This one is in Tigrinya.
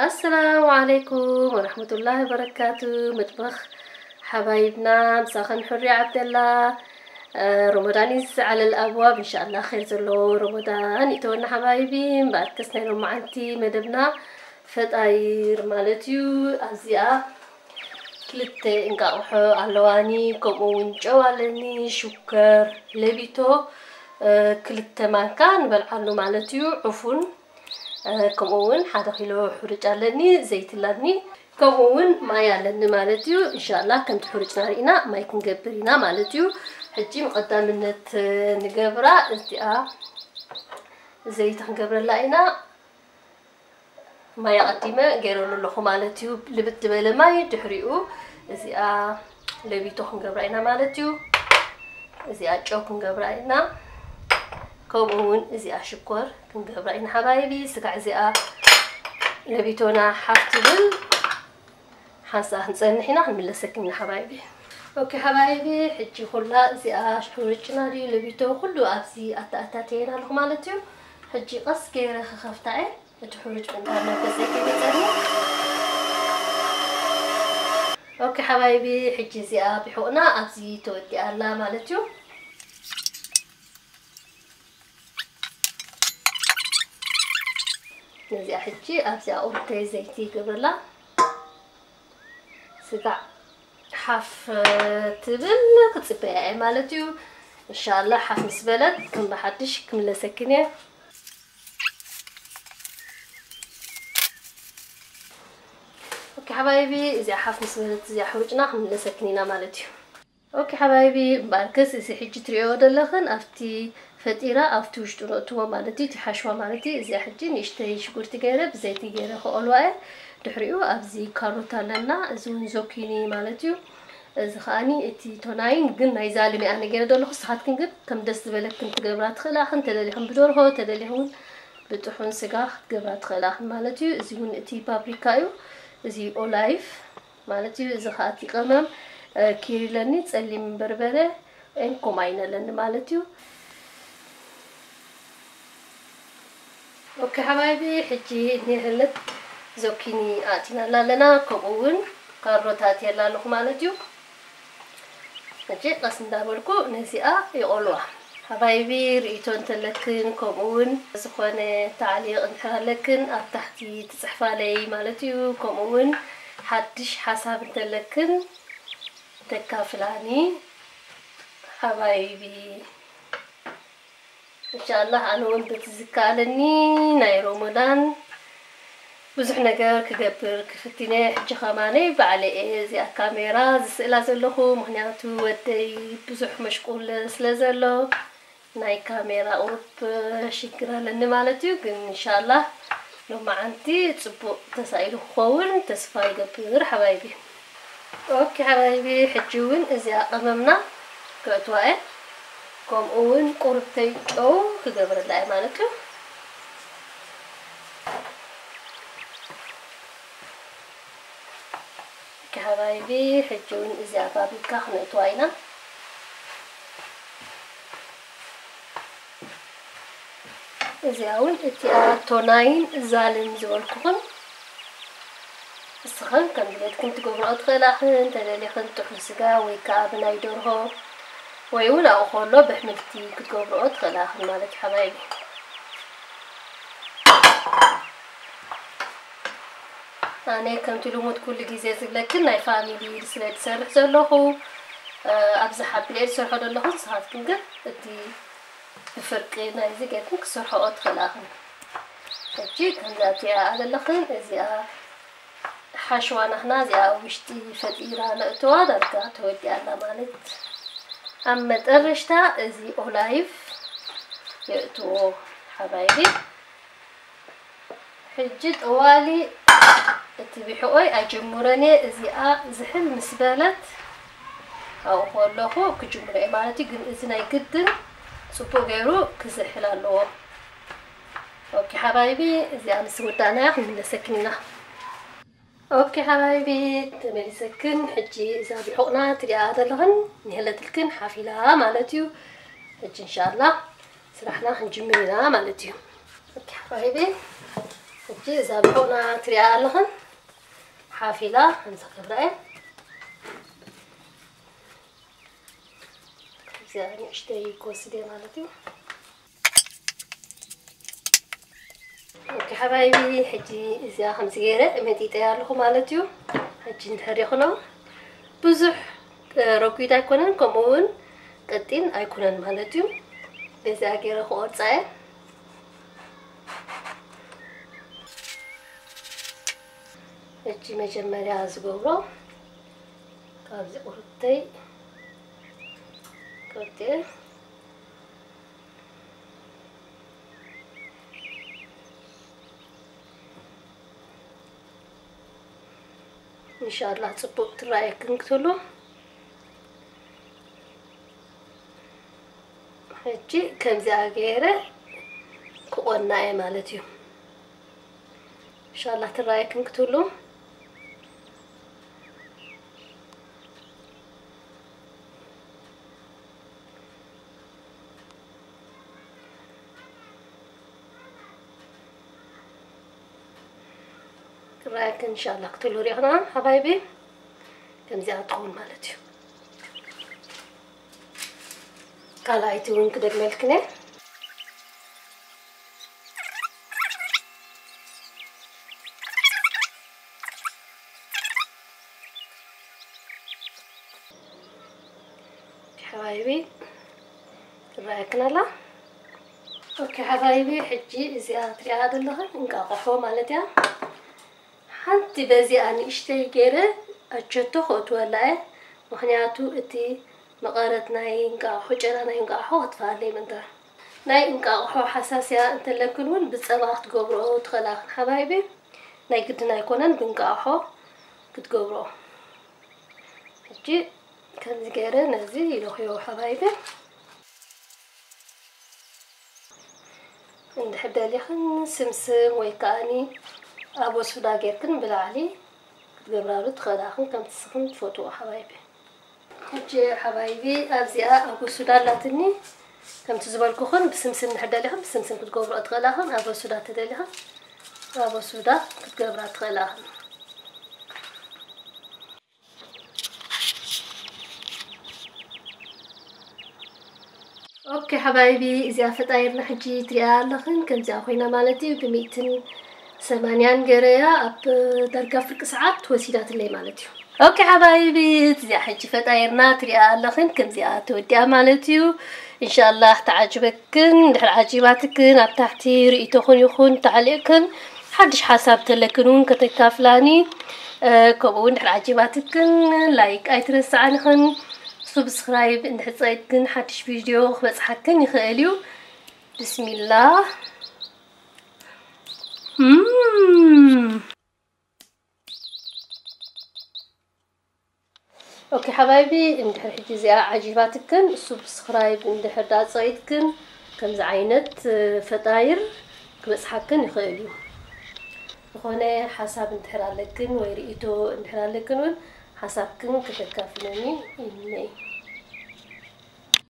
ኣሰላሙ ዓለይኩም ወረሕመቱላሂ ወበረካቱ። መጥበኽ ሓባይብና ምሳኸን ሕሪ ዓብደላ። እ፣ ረመዳን እዩ ዝዓለል ኣብዋብ። እንሻላ ኸይር ዘለዎ ረመዳን ይእተወና ሓባይቢ። እምበኣርከስ ናይ ሎማዓንቲ መደብና ፈጣይር ማለት እዩ። ኣብዚኣ ክልተ እንቃቑሖ ኣለዋኒ፣ ከምኡ እውን ጨው ኣለኒ፣ ሽኮር፣ ለቢቶ፣ እ፣ ክልተ ማንካ ንበልዓሉ ማለት እዩ። ዕፉን፣ እ፣ ከምኡ እውን ሓደ ኪሎ ሕሩጭ ኣለኒ፣ ዘይቲ ኣለኒ፣ ከምኡ እውን ማይ ኣለኒ ማለት እዩ። እንሻላ ከምቲ ሕሩጭና ርኢና ማይ ክንገብር ኢና ማለት እዩ። ሕጂ ብቐዳምነት፣ እ፣ ንገብራ እዚኣ ዘይቲ ክንገብረላ ኢና። ማይ ኣቐዲመ ገይረሉ ኣለኹ ማለት እዩ። ልብጥ ዝበለ ማይ፣ ድሕሪኡ እዚኣ ለቢቶ ክንገብራ ኢና ማለት እዩ። እዚኣ ጨው ክንገብራ ኢና። ከምኡ እውን እዚኣ ሽኮር ክንገብራ ኢና ሓባይቢ። ስጋዕ እዚኣ ለቢቶና ሓፍ ትብል ሓንሳእ ክንጸንሕ ኢና፣ ክንምለሰክን ኢና ሓባይቢ። ኦኬ ሓባይቢ፣ ሕጂ ኩላ እዚኣ ሕሩጭና ድዩ ለቢቶ ኩሉ ኣብዚ ኣተኣታትየና ኣለኹ ማለት እዩ። ሕጂ ቀስ ገይረ ክኸፍታ እየ። እቲ ሕሩጭ ምንታና በዘይ ከይበጸኒ። ኦኬ ሓባይቢ፣ ሕጂ እዚኣ ብሑቕና ኣብዚ ተወዲኣ ኣላ ማለት እዩ። ነዚኣ ሕጂ ኣብዚኣ ቁርተይ ዘይቲ ይገብረላ። ስጋዕ ሓፍ ትብል ክጽበያ እየ ማለት እዩ። እንሻላ ሓፍ ምስ በለት ከም ብሓድሽ ክምለሰክን እየ። ኦኬ ሓባይቢ፣ እዚኣ ሓፍ ምስ በለት እዚኣ ሕሩጭና ክምለሰክን ኢና ማለት እዩ። ኦኬ ሓባይቢ፣ እምበኣርከስ እዚ ሕጂ ትሪኦ ዘለኽን ኣብቲ ፈጢራ ኣብቲ ውሽጡ ነእትዎ ማለት እዩ፣ እቲ ሓሽዋ ማለት እዩ። እዚኣ ሕጂ ንእሽተይ ሽጉርቲ ገይረ ብዘይቲ ገይረ ክኦልዋ እየ። ድሕሪኡ ኣብዚ ካሮት ኣለና፣ እዚ እውን ዞኪኒ ማለት እዩ። እዚ ከኣኒ እቲ ቶናይን ግን ናይ ዛልሚ ኣነ ገይረ ዘለኹ፣ ንስኻትክን ግን ከም ደስ ዝበለክን ትገብራ ትኽእላ፣ ክን ተደሊኹም ብደርሆ፣ ተደሊኹም ብጥሑን ስጋ ክትገብራ ትኽእላ ማለት እዩ። እዚ እውን እቲ ፓፕሪካ እዩ፣ እዚ ኦላይፍ ማለት እዩ። እዚ ኸኣ እቲ ቀመም፣ እ፣ ኪሪ ኣለኒ፣ ጸሊም በርበረ፣ ኤን ኮማይን ኣለኒ ማለት እዩ። ኦኬ ሓባይቢ፣ ሕጂ ንህልት ዞኪኒ ኣእቲናላ ኣለና፣ ከምኡ እውን ካሮት ኣእትየላ ኣለኹ ማለት እዩ። ሕጂ ቀስ እንዳበልኩ ነዚኣ ይቆልዋ። ሓባይቢ፣ ርእይቶ እንተለክን፣ ከምኡ እውን ዝኾነ ታዕሊቕ እንድሕር ኣለክን ኣብ ታሕቲ ትጽሕፋለይ ማለት እዩ። ከምኡ እውን ሓድሽ ሓሳብ እንተለክን ተካፍላኒ ሓባይቢ። እንሻላህ ኣነ እውን በቲ ዝከኣለኒ ናይ ሮሞዳን ብዙሕ ነገር ክገብር ክፍትን እየ። ሕጂ ከማነይ ባዕለይ እየ እዚኣ ካሜራ ዝስእላ ዘለኹ፣ ምኽንያቱ ወደይ ብዙሕ መሽቁል ስለ ዘሎ ናይ ካሜራ ቁሩብ ሽግር ኣለኒ ማለት እዩ። ግን እንሻላህ ሎማዓንቲ ጽቡቕ ተሳኢሉ ክኸውን ተስፋ ይገብር ሓባይቢ። ኦኬ ሓባይቢ፣ ሕጂ እውን እዚኣ ቀመምና ከእትዋ እየ። ከምኡ እውን ቁርብተይ ጨው ክገብረላ እየ ማለት እዩ። ኦኬ ሓባይቢ፣ ሕጂ እውን እዚኣ ፋብሪካ ክነእትዋ ኢና። እዚኣ እውን እቲኣ ቶናይን ዛልን ዝበልኩኽን፣ ንስኽን ከም ድሌትክን ትገብርኦ ትኽእላኽን፣ እንተደሊኽን ጥሑን ስጋ ወይ ከዓ ብናይ ደርሆ ወይ እውን ኣብኡ ከሎ ብሕምልቲ ክትገብርኦ ትኽእላኽን ማለት እዩ ሓባይቢ። ኣነ ከምቲ ልሙድ ኩሉ ግዜ ዝብለክን ናይ ፋሚሊ ስለ ዝሰርሕ ዘለኹ፣ እ፣ ኣብዝሓ ብልኤ ዝሰርሖ ዘለኹ፣ ንስኻትክን ግን እቲ ብፍርቂ ናይዚ ጌርክን ክሰርሖኦ ትኽእላኽን። ሕጂ ከምዛ እቲኣ ዘለኽን እዚኣ ሓሽዋ ናህና እዚኣ ኣብ ውሽጢ ፈጢራ ነእትዋ ዳርጋ ተወዲኣላ ማለት። ኣብ መጠረሽታ እዚ ኦላይቭ የእትዎ ሓባይቢ። ሕጂ ጠዋሊ እቲ ብሕቆይ ኣጀምረን እየ። እዚኣ ዝሕል ምስ በለት ኣብኡ ከለኹ ክጅምሮ እየ ማለት እዩ። ግን እዚ ናይ ግድን ጽቡቕ ገይሩ ክዝሕል ኣለዎ። ኦኬ ሓባይቢ፣ እዚኣ ምስ ወዳእናያ ክንምለሰክን ኢና። ኦኬ ሓባይቢ፣ ተመሊሰክን። ሕጂ እዛ ብሑቕና ትሪኣ ዘለኽን ንህለትልክን ሓፊላ ማለት እዩ። ሕጂ እንሻላ ስራሕና ክንጅምር ኢና ማለት እዩ። ኦኬ ሓባይቢ፣ እጂ እዛ ብሑቕና ትሪኣ ኣለኽን ሓፊላ ከምዛ ክብራ እየ። እዚኣ ንእሽተይ ክወስድ እየ ማለት እዩ። ኦኬ ሓባይቢ፣ ሕጂ እዚኣ ከምዚ ገይረ መጢጠያ ኣለኹ ማለት እዩ። ሕጂ እንድሕር ይኹኖ ብዙሕ ረጒድ ኣይኮነን፣ ከምኡ እውን ቀጢን ኣይኮነን ማለት እዩ። በዚኣ ገይረ ክቆርፃ እየ። ሕጂ መጀመርያ ዝገብሮ ካብዚ ቁርተይ ቆርጠ ኢንሻላህ ጽቡቕ ትረኣየክን ክትህሉ። ሕጂ ከምዚኣ ገይረ ክቆና እየ ማለት እዩ። ኢንሻላህ ትረኣየክን ክትህሉ። ክረኣየክን ኢንሻላህ ክትህሉ ሪኢኽና ሓባይቢ። ከምዚኣ ትኸውን ማለት እዩ። ካልኣይቲ እውን ክደግመልክን እየ። ሓባይቢ ትረኣየክን ኣላ። ኦኬ ሓባይቢ፣ ሕጂ እዚኣ ትሪኣ ዘለኽን እንቃቆሖ ማለት እያ። ሓንቲ በዚኣ ንእሽተይ ገይረ ኣቸቶ ከእትወላ እየ። ምኽንያቱ እቲ መቐረት ናይ እንቃቆሖ፣ ጨና ናይ እንቃቆሖ ከጥፍኣለይ ምእንታን። ናይ እንቃቆሖ ሓሳስያ እንተለክን እውን ብጸባ ክትገብርኦ ትኽእላ ኢኽን ሓባይቢ። ናይ ግድን ኣይኮነን ብእንቃቆሖ ክትገብርኦ። ሕጂ ከምዚ ገይረ ነዚ ይለኽዮ ሓባይቢ። እንድሕር ደሊኽን ስምስም ወይ ከኣኒ ኣበሱዳ ጌርክን ብላዕሊ ክትገብራሉ ትኽእላ ኢኽን፣ ከምቲ ንስኽን ትፈትዎ ሓባይቢ። ሕጂ ሓባይቢ ኣብዚኣ ኣበሱዳ ኣላትኒ። ከምቲ ዝበልኩኽን ብስምስም እንድሕር ደሊኽን ብስምስም ክትገብርኦ ትኽእላ ኢኽን። ኣበሱዳ ተደሊኽን ኣበሱዳ ክትገብራ ትኽእላ ኢኽን። ኦኬ ሓባይቢ፣ እዚኣ ፈጣይርና ሕጂ ትሪኣ ኣለኽን ከምዚኣ ኮይና ማለት እዩ። ብሚእትን ሰማንያን ገረያ ኣብ ዳርጋ ፍርቂ ሰዓት ወሲዳትለይ ማለት እዩ። ኦኬ ሓባይቢ፣ እዚኣ ሕጂ ፈጣይርና ትሪኣ ኣለኽን ከምዚኣ ተወዲኣ ማለት እዩ። ኢንሻላህ ተዓጅበክን፣ ድሕሪ ዓጂባትክን ኣብ ታሕቲ ርእይቶኽን ይኹን ተዓሊቕክን ሓድሽ ሓሳብ ተለክን እውን ከተካፍላኒ፣ እ፣ ከምኡ እውን ድሕሪ ዓጂባትክን ላይክ ኣይትረስዓኒኽን። ሱብስክራይብ እንድሕር ጸይትክን ሓድሽ ቪድዮ ክበጽሓክን ይኽእል እዩ። ብስሚላህ። እም። ኦኬ ሓባይቢ፣ እንድሕር ሕጂ እዚኣ ዓጂባትክን ሱብስክራይብ እንድሕር ዳ ጸይትክን ከምዚ ዓይነት፣ እ፣ ፈጣይር ክበጽሓክን ይኽእል እዩ። ዝኾነ ሓሳብ እንድሕር ኣለክን ወይ ርእይቶ እንድሕር ኣለክን እውን ሓሳብክን ከተካፍለኒ ይምነይ።